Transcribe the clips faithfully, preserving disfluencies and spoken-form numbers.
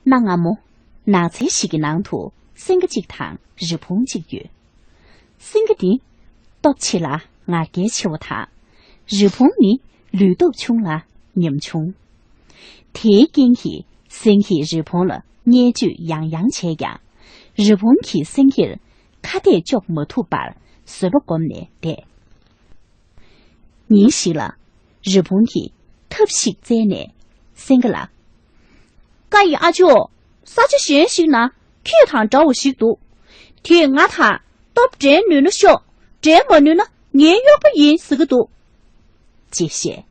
གནའ་སྔ་མོ། ནགས་ཚལ་ཞིག་གི་ནང་དུ་སེང་གེ་གཅིག་དང་རི་བོང་གཅིག་ཡོད། སེང་གེ་ནི་སྟོབས་ཆེ་ལ་ང་རྒྱལ་ཆེ་བ་དང་། རི་བོང་ནི་ལུས་སྟོབས་ཆུང་ལ་ཉམ་ཆུང་། དེའི་རྐྱེན་གྱིས་སེང་གེས་རི་བོང་ལ་བརྙས་བཅོས་ཡང་ཡང་བྱས་ཀྱང་། རི་བོང་གིས་སེང་གེར་ཁ་གཏད་གཅོག་མ་ཐུབ་པར་བཟོད་པ་བསྒོམས་ནས་བསྡད། ཉིན་ཞིག་ལ། རི་བོང་གིས་ཐབས་ཤིག་བཙལ་ནས་སེང་གེ་ལ། ཀ་ཡི་ཨ་ཅོ། ས་ཆ་གཞན་ཞིག་ན་ཁྱེད་དང་འདྲ་བ་ཞིག་འདུག་དེས་ང་དང་སྟོབས་འགྲན་ནུས་ན་ཤོག་འགྲན་མ་ནུས་ན་ངའི་གཡོག་པོ་ཡིན་ཟེར་གྱི་འདུག་ཅེས་བཤད།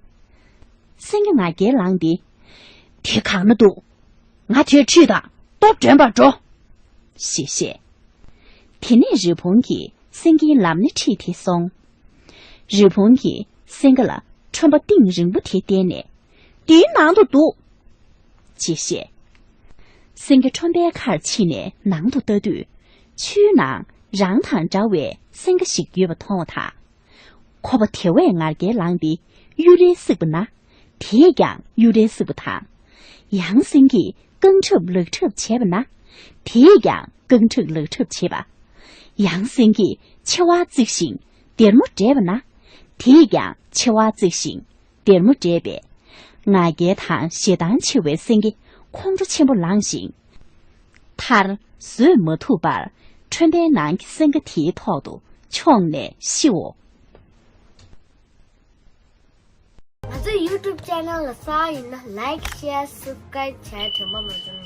སེང་གེ་ང་རྒྱལ་ལངས་ཏེ། དེ་གང་ན་འདུག་ང་དེར་ཁྲིད་དང་སྟོབས་འགྲན་པར་འགྲོ། ཞེས་བཤད། དེ་ནས་རི་བོང་གིས་སེང་གེའི་ལམ་སྣེ་ཁྲིད་དེ་སོང་། རི་བོང་གིས་སེང་གེ་ལ་ཁྲོན་པ་གཏིང་རིང་པོ་དེ་བསྟན་ནས། འདིའི་ནང་དུ་འདུག་ཅེས་བཤད། སེང་གེ་ཁྲོན་པའི་ཁར་ཕྱིན་ནས་ནང་དུ་ལྟ་དུས། ཆུའི་ནང་རང་དང་འདྲ་བའི་སེང་གེ་ཞིག་ཡོད་པ་མཐོང་བ་དང་། ཁོ་པ་དེ་བས་ང་རྒྱལ་ལངས་ཏེ་གཡུ་ལས་བསྲེགས་པ་ན། དེས་ཀྱང་གཡུ་ལས་བསྲེགས་པ་དང་། ཡང་སེང་གེས་རྐང་ཁྲབ་ལག་ཁྲབ་བྱས་པ་ན། དེས་ཀྱང་རྐང་ཁྲབ་ལག་ཁྲབ་བྱས་པ། ཡང་སེང་གེས་མཆེ་བ་གཙིགས་ཤིང་སྡེར་མོ་བསྒྲད་པ་ན། དེས་ཀྱང་མཆེ་བ་གཙིགས་ཤིང་སྡེར་མོ་བསྒྲད་པས། ང་རྒྱལ་དང་ཞེ་སྡང་ཆེ་བའི་སེང་གེ་ཁོང་ཁྲོ་ཆེན་པོ་ལངས་ཤིང་། མཐར་བཟོད་མ་ཐུབ་པར་ཁྲོན་པའི་ནང་གི་སེང་གེ་དེའི་ཐོག་ཏུ་མཆོངས་ནས་ཤིའོ། ང་ཚོའི་YouTube channel་ལ་གསར་ཡིན་ན་like, share, subscribe་བྱས་དྲན་པ་མ་བྱུང་།